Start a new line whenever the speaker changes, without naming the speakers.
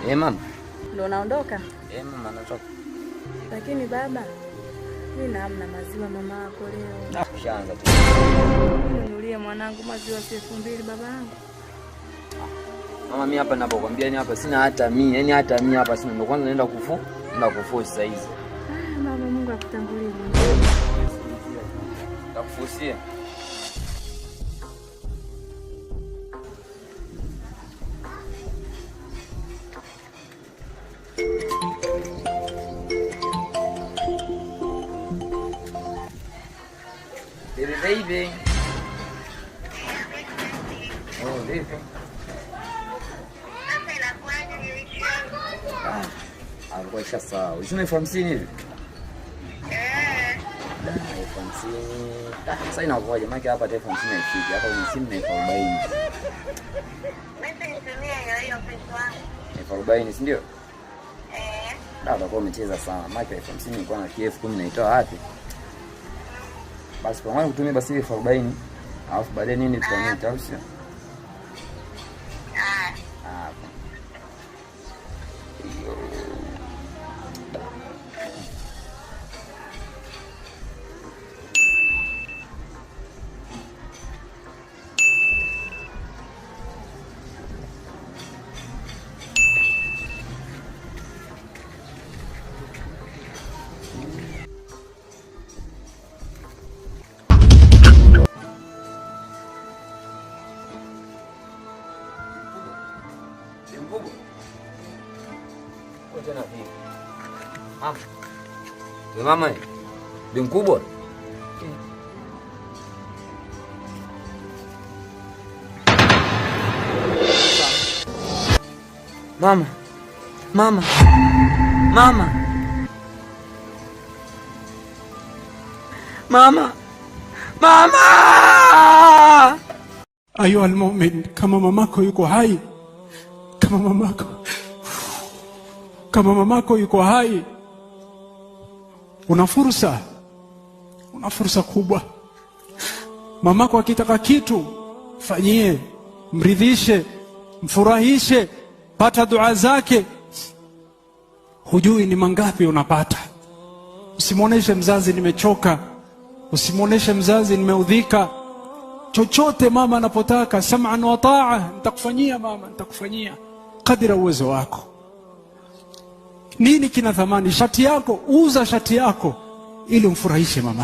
Eh, mama.
Ndio naondoka?
Eh, mama natoka.
Lakini baba, mimi naamna maziwa mama yako leo.
Ushaanza tu.
Nunulie mwanangu maziwa si 2000 baba yangu.
Mama, mimi hapa ninapokuambia ni hapa sina hata mimi, yani hata mimi hapa sina. Ndio kwanza naenda kufu, naenda kufu sasa hizi.
Ah, mama Mungu akutangulie.
Nakufusia. Baby, baby. Oh, vipi? Alikuwa ishasahau. Sina 50,000 hivi? 50,000. Sasa inakuwaje? Maana hapa hata 50,000 haifiki. Hapa kwenye simu na 40,000. 40,000, si ndio? Da, utakuwa umecheza sana. Maana 50,000 nilikuwa na 10,000 naitoa wapi? Basi pamoja kutumia basi 40,000. Alafu baadaye nini tutamita au sio? Hapo. Mkubwa. Wewe tena vipi? Mama. Wewe mama. Bi mkubwa. Mama. Mama. Mama. Mama. Mama!
Ayuha almumin, kama mamako yuko hai, kama mamako yuko hai, una fursa, una fursa kubwa. Mamako akitaka kitu fanyie, mridhishe, mfurahishe, pata dua zake. Hujui ni mangapi unapata. Usimwoneshe mzazi nimechoka, usimwoneshe mzazi nimeudhika. Chochote mama anapotaka, sam'an wa ta'a, nitakufanyia mama, nitakufanyia kadira uwezo wako. Nini kina thamani? Shati yako, uza shati yako ili umfurahishe mama.